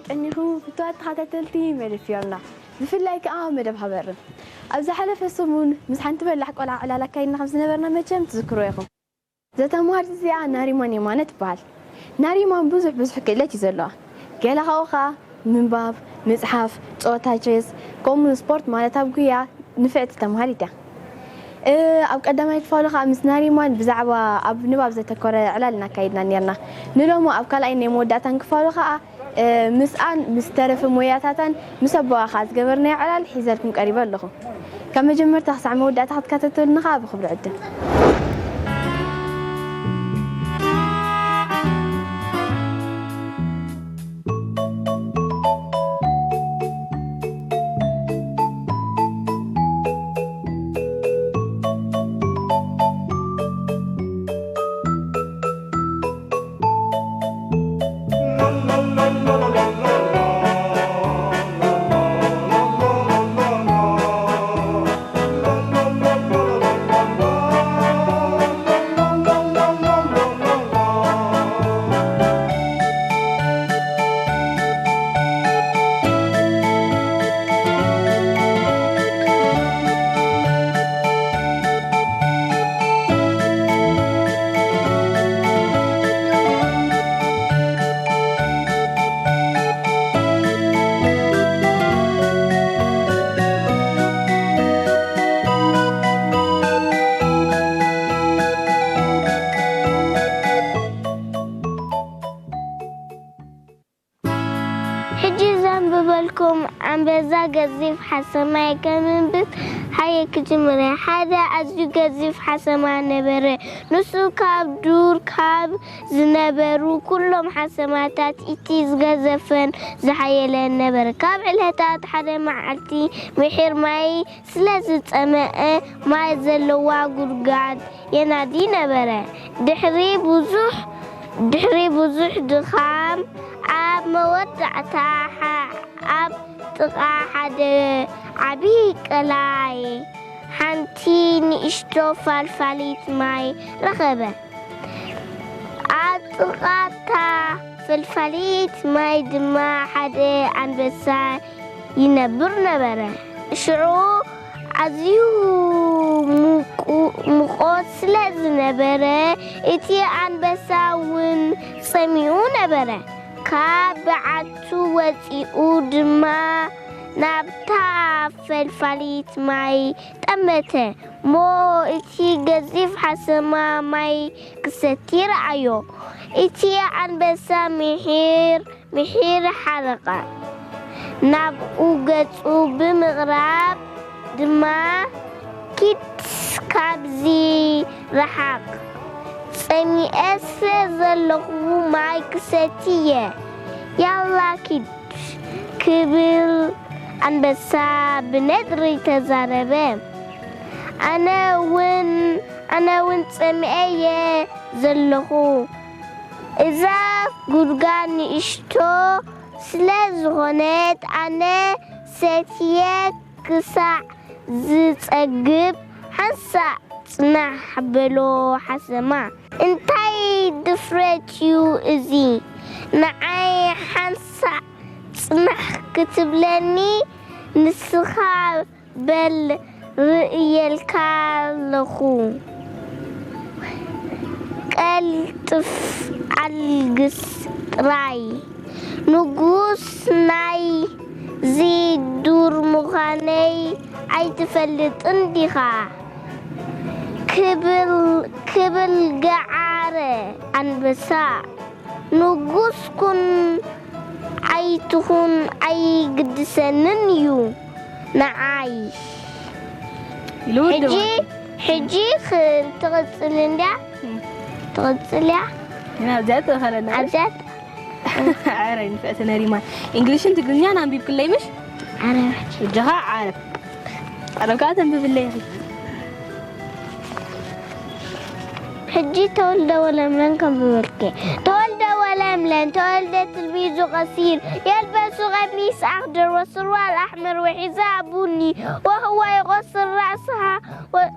ቀኒኹም ፍቱዋት ተኸታተልቲ መደብ ፊዮርና፣ ብፍላይ ከኣ መደብ ሃበርም። ኣብ ዝሓለፈ ሰሙን ምስ ሓንቲ በላሕ ቆልዓ ዕላል ኣካይድና ከም ዝነበርና መቸም ትዝክሮ ኢኹም። እዛ ተምሃሪት እዚኣ ናሪማን የማነ ትበሃል። ናሪማን ብዙሕ ብዙሕ ክእለት እዩ ዘለዋ። ገለ ካብኡ ከኣ ምንባብ፣ ምጽሓፍ፣ ጸወታ ቸስ፣ ከምኡ ስፖርት ማለት ኣብ ጉያ ንፍዕቲ ተምሃሪት እያ። እ፣ ኣብ ቀዳማይ ክፋሉ ከኣ ምስ ናሪማን ብዛዕባ ኣብ ንባብ ዘተኮረ ዕላል እናካየድና ኔርና። ንሎሚ ኣብ ካልኣይ ናይ መወዳእታን ክፋሉ ከኣ፣ እ፣ ምስኣን ምስ ተረፈ ሞያታታን ምስ ኣቦኣ ከኣ ዝገበርናዮ ዕላል ሒዘልኩም ቀሪበ ኣለኹ። ካብ መጀመርታ ክሳዕ መወዳእታ ክትከታተሉና ከኣ ብኽብሪ ዕድም። ሕጂ ዘንብበልኩም ኣንበሳ ገዚፍ ሓሰማይ ከምንብብ ሃየ ክጅምር እየ። ሓደ ኣዝዩ ገዚፍ ሓሰማ ነበረ። ንሱ ካብ ዱር ካብ ዝነበሩ ኩሎም ሓሰማታት እቲ ዝገዘፈን ዝሓየለን ነበረ። ካብ ዕለታት ሓደ መዓልቲ ምሒር ማይ ስለ ዝጸመአ ማይ ዘለዋ ጉድጓድ የናዲ ነበረ። ድሕሪ ብዙሕ ድሕሪ ብዙሕ ድኻም ኣብ መወዳእታ ሓ- ኣብ ጥቓ ሓደ ዓቢ ቀላይ ሓንቲ ንእሽቶ ፈልፋሊት ማይ ረኸበ። ኣብ ጥቓ እታ ፈልፋሊት ማይ ድማ ሓደ ኣንበሳ ይነብር ነበረ። ሽዑ ኣዝዩ ሙቁ- ሙቐት ስለ ዝነበረ እቲ ኣንበሳ እውን ጸሚኡ ነበረ። ካብ በዓቱ ወጺኡ ድማ ናብታ ፈልፋሊት ማይ ጠመተ እሞ እቲ ገዚፍ ሓሰማ ማይ ክሰቲ ረኣዮ። እቲ ኣንበሳ ምሒር ምሒር ሓረቐ። ናብኡ ገጹ ብምቕራብ ድማ ኪድ ካብዚ ረሓቕ፣ ጸሚኤ ስለ ዘለኹ ማይ ክሰቲ እየ፣ ያላ ኪድ ክብል ኣንበሳ ብነድሪ ተዛረበ። ኣነ እውን ኣነ እውን ጸሚኤ እየ ዘለኹ። እዛ ጉድጓድ ንእሽቶ ስለ ዝኾነት ኣነ ሰትየ ክሳዕ ዝጸግብ ሓንሳእ ጽናሕ በሎ ሓሰማ። እንታይ ድፍረት እዩ እዚ? ንዓይ ሓንሳእ ጽናሕ ክትብለኒ ንስኻ በል ርእየልካ ኣለኹ። ቀልጥፍ ኣልግስ ጥራይ። ንጉስ ናይዚ ዱር ምዃነይ ኣይትፈልጥን ዲኻ? ክብል ክብል ገዓረ ኣንበሳ። ንጉስ ኩን ኣይትኹን ኣይግድሰንን እዩ ንዓይ። ኢሉ ውድብ ሕጂ ማለት እዩ። ሕጂ ክ- ትቕጽል እንድያ እም። ትቕጽል እያ። ግን ኣብዚኣ ትእኸለና። ኣብዚኣ ት- ዓረ ንፍዕቲ ነሪማን። እንግሊሽን ትግርኛን ኣንቢብክለይ ምሽ? ዓረ ሕጂ። እጃኻ ዓረ። ዓረ ከዓ ተንብብለይ ኢኺ። ሕጂ ተወልደ ወለምለን ከም ዝበልከ። ተወልደ ወለምለን፣ ተወልደ ትልሚዙ ቀሲር፣ የልበሱ ቀሚስ ኣኽድር ወስርዋል ኣሕመር ወሒዛ ቡኒ፣ ወህዋ ይቆስር ራእስኻ ወ-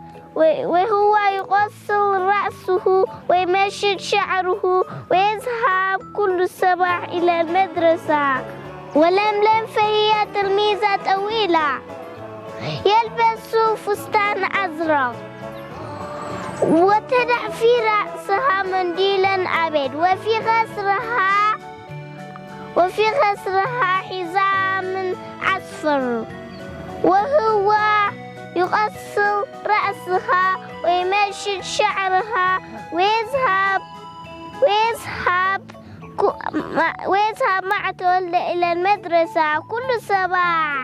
وهو يغسل رأسه ويمشط شعره ويذهب كل صباح إلى المدرسة. ولملم فهي تلميذة طويلة، يلبس فستان أزرق وتضع في رأسها منديلا أبيض وفي خصرها وفي خصرها حزام أصفر، وهو يغسل رأسها ويمشط شعرها ويذهب ويذهب كو- مع- ويذهب مع تولد إلى المدرسة كل صباح.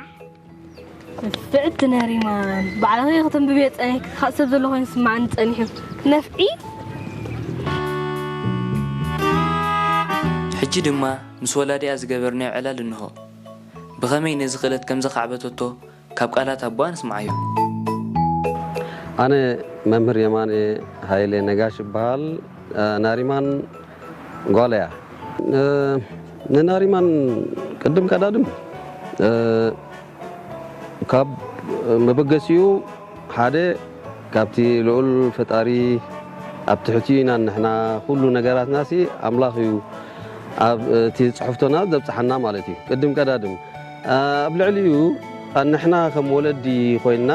ንፍዕቲ ነሪማን ባዕልኺ ከተንብብዮ ጸኒሕኪ ካብ ሰብ ዘሎ ኮይኑ ስማዓኒ ጸኒሑ ነፍዒ። ሕጂ ድማ ምስ ወላዲኣ ዝገበርናዮ ዕላል እንሆ። ብኸመይ ነዚ ክእለት ከም ዘኻዕበተቶ ካብ ቃላት ኣቦኣ ንስምዓዮ። ኣነ መምህር የማነ ሃይለ ነጋሽ እበሃል። ናሪማን ጓል እያ። ንናሪማን ቅድም ቀዳድም ካብ መበገሲኡ ሓደ ካብቲ ልዑል ፈጣሪ ኣብ ትሕቲ ኢና ንሕና፣ ኩሉ ነገራትናሲ ኣምላኽ እዩ ኣብ እቲ ጽሕፍቶና ዘብጽሓና ማለት እዩ። ቅድም ቀዳድም ኣብ ልዕሊኡ ንሕና ከም ወለዲ ኮይንና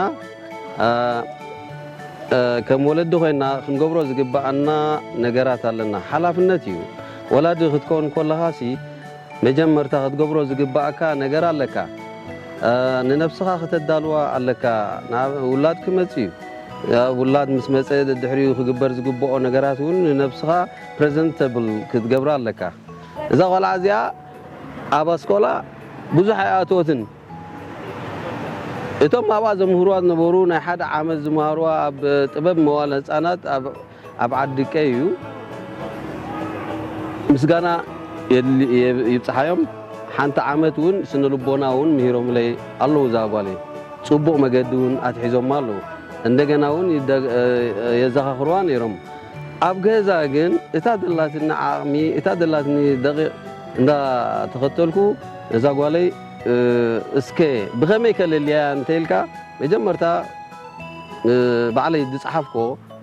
ከም ወለዲ ኮይና ክንገብሮ ዝግባኣና ነገራት ኣለና። ሓላፍነት እዩ። ወላዲ ክትከውን ከለኻሲ መጀመርታ ክትገብሮ ዝግባኣካ ነገር ኣለካ። ንነብስኻ ከተዳልዋ ኣለካ። ውላድ ክመጽእ እዩ። ውላድ ምስ መጸ ድሕሪኡ ክግበር ዝግብኦ ነገራት እውን ንነብስኻ ፕሬዘንተብል ክትገብራ ኣለካ። እዛ ቆልዓ እዚኣ ኣብ ኣስኮላ ብዙሕ ኣይኣተወትን። እቶም ኣብኣ ዘምህርዋ ዝነበሩ ናይ ሓደ ዓመት ዝመሃርዋ ኣብ ጥበብ መዋለ ህፃናት ኣብ ዓዲ ቀይ እዩ። ምስጋና ይብፅሓዮም። ሓንቲ ዓመት እውን ስነ ልቦና እውን ምሂሮምለይ ኣለዉ። እዛ ጓለይ ፅቡቕ መገዲ እውን ኣትሒዞማ ኣለዉ። እንደገና እውን የዘኻኽርዋ ነይሮም። ኣብ ገዛ ግን እታ ደላትኒ ዓቕሚ እታ ደላትኒ ደቂቕ እንዳተኸተልኩ ነዛ ጓለይ እስከ ብኸመይ ከለልያ እንተኢልካ መጀመርታ ባዕለይ ዝፀሓፍኮ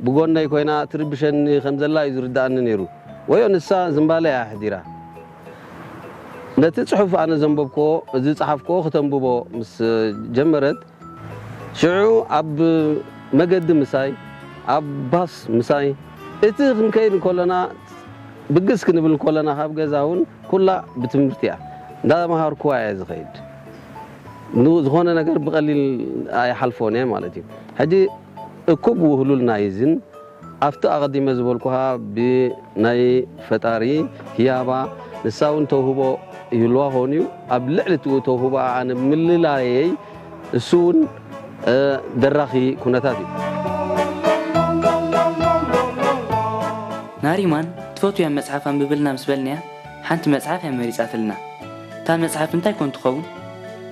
ብጎነይ ኮይና ትርብሸኒ ከም ዘላ እዩ ዝርዳእኒ ነይሩ። ወዮ ንሳ ዝምባለ እያ ኣሕዲራ። ነቲ ፅሑፍ ኣነ ዘንበብኮ ዝፀሓፍኮ ክተንብቦ ምስ ጀመረት ሽዑ ኣብ መገዲ ምሳይ ኣብ ባስ ምሳይ እቲ ክንከይድ እንከለና ብግስ ክንብል እንከለና ካብ ገዛ እውን ኩላ ብትምህርቲ እያ እንዳመሃርኩዋ እየ ዝኸይድ። ዝኾነ ነገር ብቐሊል ኣይሓልፎን እየ ማለት እዩ። ሕጂ እኩብ ውህሉል ናይዝን ኣብቲ ኣቐዲመ ዝበልኩኻ ብናይ ፈጣሪ ህያባ ንሳ እውን ተውህቦ ይህልዋ ኾን እዩ። ኣብ ልዕሊ እቲ ተውህቦ ኣነ ምልላየይ እሱ እውን ደራኺ ኩነታት እዩ። ናሪማን ትፈትውያ መጽሓፍ ኣንብብልና ምስ በልናያ ሓንቲ መጽሓፍ እያ መሪጻትልና። እታ መጽሓፍ እንታይ ኮን ትኸውን?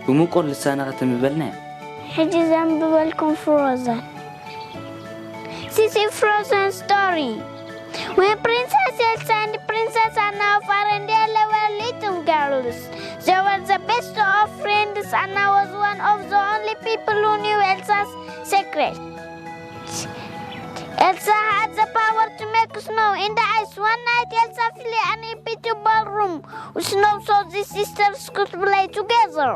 ብምቁር ልሳና ከተንብበልና እያ። ሕጂ ዘንብበልኩም ፍሮዘን። This is Frozen story. When Princess Elsa and Princess Anna of Arendelle were little girls, they were the best of friends. Anna was one of the only people who knew Elsa's secret. Elsa had the power to make snow and ice. One night, Elsa flew an impossible room with snow so the sisters could play together.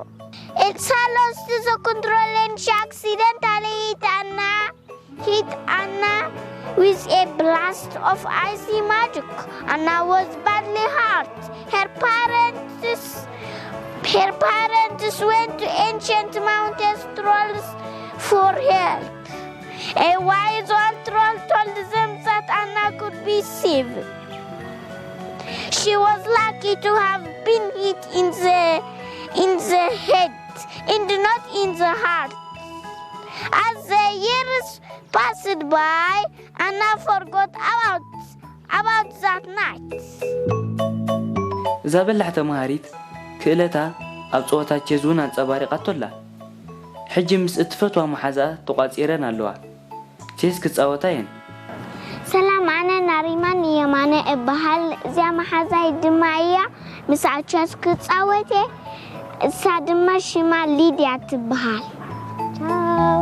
Elsa lost the control and she accidentally hit Anna. Hit Anna with a blast of icy magic. Anna was badly hurt. Her parents, her parents went to ancient mountain trolls for help. A wise old troll told them that Anna could be saved. She was lucky to have been hit in the in the head and not in the heart. As the years passed by, Anna forgot about about that night. እዛ በላሕ ተምሃሪት ክእለታ ኣብ ጸወታ ቼዝ እውን ኣንጸባሪቓቶ ኣላ። ሕጂ ምስ እትፈትዋ መሓዛኣ ተቋጺረን ኣለዋ። ቼዝ ክጻወታ እየን። ሰላም፣ ኣነ ናሪማን የማነ እበሃል። እዚኣ መሓዛይ ድማ እያ። ምስኣ ቸስ ክጻወት እየ። እሳ ድማ ሽማ ሊድያ ትበሃል። ቻው።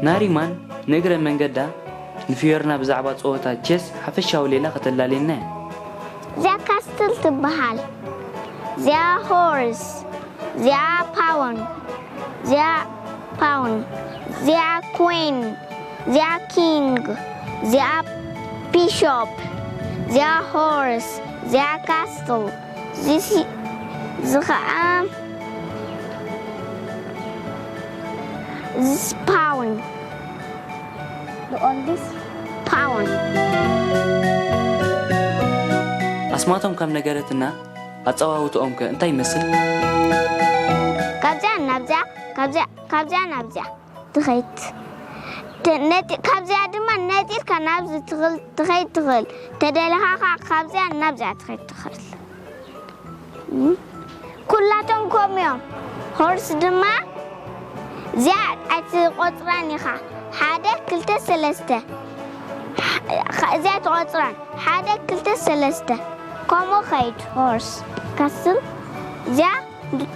ናሪማን ንእግረ መንገዳ ንፊዮርና ብዛዕባ ጸወታ ቸስ ሓፈሻዊ ሌላ ከተላልየና እያ። እዚኣ ካስትል ትበሃል። እዚኣ ሆርስ። እዚኣ ፓውን። እዚኣ ፓውን። እዚኣ ኩን። እዚኣ ኪንግ። እዚኣ ቢሾፕ። እዚኣ ሆርስ። እዚኣ ካስትል። እዚ ሲ- እዚ ኸዓ እዚ ፓውን። The oldest ፓውን። ኣስማቶም ካብ ነገረትና ኣጸዋውትኦም ከ እንታይ ይመስል? ካብዚኣ ናብዚኣ ካብዚኣ ካብዚኣ ናብዚኣ ትኸይድ ተ- ነጢ- ካብዚኣ ድማ ነጢርካ ናብዚ ትኽል ትኸይድ ትኽእል ተደሊኻ ከዓ ካብዚኣ ናብዚኣ ትኸይድ ትኽእል እም? ኩላቶም ከምኡ እዮም ሆርስ ድማ እዚኣ ኣይትቆፅራን ኢኻ ሓደ ክልተ ሰለስተ እዚኣ ትቆፅራን ሓደ ክልተ ሰለስተ ከምኡ ኸይድ ሆርስ ካስትል እዚኣ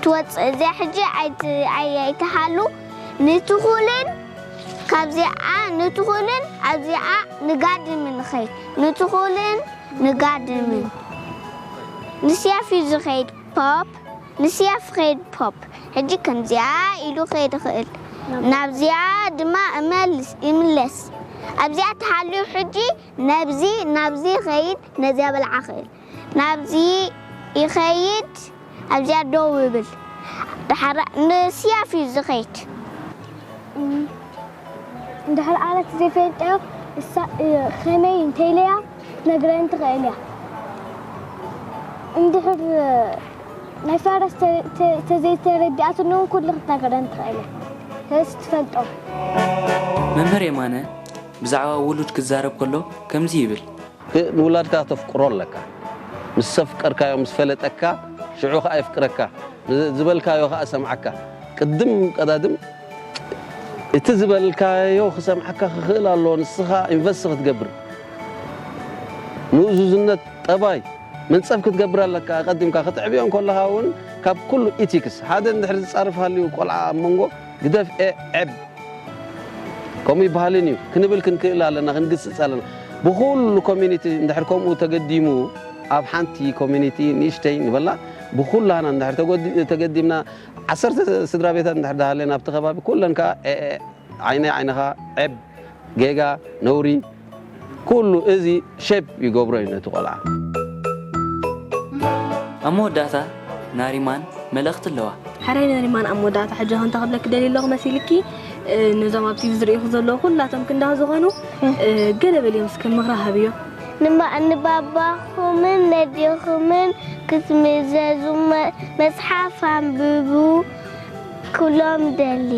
ትወፅእ እዚኣ ሕጂ ኣይትሃሉ ንትኹልን ካብዚኣ ንትኹልን ኣብዚኣ ንጋድምን ኸይድ ንትኹልን ንጋድምን ንስያፍ እዩ ዝኸይድ ፖፕ ንስያፍ ኸይድ ፖፕ ሕጂ ከምዚኣ ኢሉ ኸይድ ኽእል ናብዚኣ ድማ እመልስ ይምለስ ኣብዚኣ ተሃልዩ ሕጂ ነብዚ ናብዚ ኸይድ ነዚኣ በልዓ ኽእል ናብዚ ይኸይድ ኣብዚኣ ደው ይብል ንስያፍ እዩ ዝኸይድ እንድሕር ኣለት ዘይፈልጠዮ እሳ ከመይ እንተኢለያ ክትነግረኒ ትኽእል እያ። እንድሕር ናይ ፋረስ ተዘይተረዲኣትኒ እውን ኩሉ ክትነግረኒ ትኽእል እያ። ስለዚ ትፈልጦ። መምህር የማነ ብዛዕባ ውሉድ ክዛረብ ከሎ ከምዚ ይብል። ንውላድካ ተፍቅሮ ኣለካ። ምስ ኣፍቀርካዮ ምስ ፈለጠካ ሽዑ ከኣ የፍቅረካ። ዝበልካዮ ከኣ ሰምዓካ። ቅድም ቀዳድም እቲ ዝበልካዮ ክሰምዓካ ክኽእል ኣለዎ። ንስኻ ኢንቨስት ክትገብር ምእዙዝነት ጠባይ መንጸፍ ክትገብር ኣለካ። ኣቐዲምካ ክትዕብዮ እንከለኻ እውን ካብ ኩሉ ኢቲክስ ሓደ እንድሕር ዝጻረፍ ሃልዩ ቆልዓ ኣብ መንጎ ግደፍ ኤ ዔብ ከምኡ ይበሃልን እዩ ክንብል ክንክእል ኣለና፣ ክንግስጽ ኣለና። ብኹሉ ኮሚኒቲ እንድሕር ከምኡ ተገዲሙ ኣብ ሓንቲ ኮሚኒቲ ንእሽተይ ንበላ ብኹላና እንድሕር ተገዲምና ዓሰርተ ስድራ ቤታት እንድሕር ዳሃለና ኣብቲ ከባቢ ኩለን ከዓ ኤ- ዓይነይ ዓይንኻ ዔብ ጌጋ ነውሪ ኩሉ እዚ ሼፕ ይገብሮ እዩ ነቲ ቆልዓ። ኣብ መወዳእታ ናሪማን መልእኽቲ ኣለዋ። ሓራይ ናሪማን ኣብ መወዳእታ ሕጂ ከምታ ክብለኪ ደልየ ኣለኹ መሲልኪ ነዞም ኣብ ቲቪ ዝርእኹ ዘለዉ ኩላቶም ክንዳኹ ዝኾኑ ገለ በልዮም እስከ ምኽሪ ሃብዮም። ንባባኹምን ነዴኹምን ክትምእዘዙ መጽሓፍ ኣንብቡ። ክብሎም ደሊ።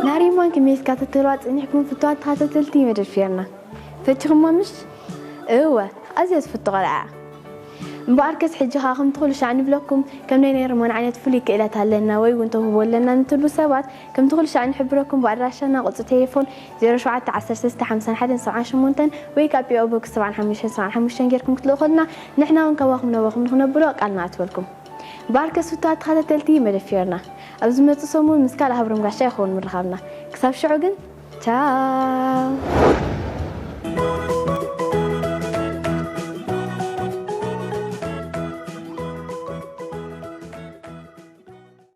ናሪማን ክመይ ክትከታተልዋ ጸኒሕኩም ፍቱዋት ተኸታተልቲ መደብ ፌርና? ፈቲኹማ ምሽ? እወ፣ ኣዝያ ዝፍቶ ቆልዓ እያ። እምበኣርከስ ሕጂ ኸኣ ከምቲ ኩሉ ሻዕ ንብለኩም ከም ናይ ናሪማን ዓይነት ፍሉይ ክእለት ኣለና ወይ እውን ተውህቦ ኣለና ንትብሉ ሰባት ከምቲ ኩሉ ሻዕ ንሕብረኩም ብኣድራሻና ቁጽሪ ቴሌፎን ዜሮ ሸውዓተ ዓሰርተ ሰለስተ ሓምሳን ሓደን ሰብዓን ሸሞንተን ወይ ከኣ ፒኦ ቦክስ ሰብዓን ሓሙሽተን ሰብዓን ሓሙሽተን ጌርኩም ክትልእኹልና ንሕና እውን ካባኹም ናባኹም ንኽነብሎ ቃል ንኣትወልኩም። እምበኣርከስ ፍቱዋት ተኸታተልቲ መደብ ፌርና ኣብ ዝመጽእ ሰሙን ምስ ካልእ ሃብሮም ጋሻ ይኸውን ምርኻብና። ክሳብ ሽዑ ግን ቻው።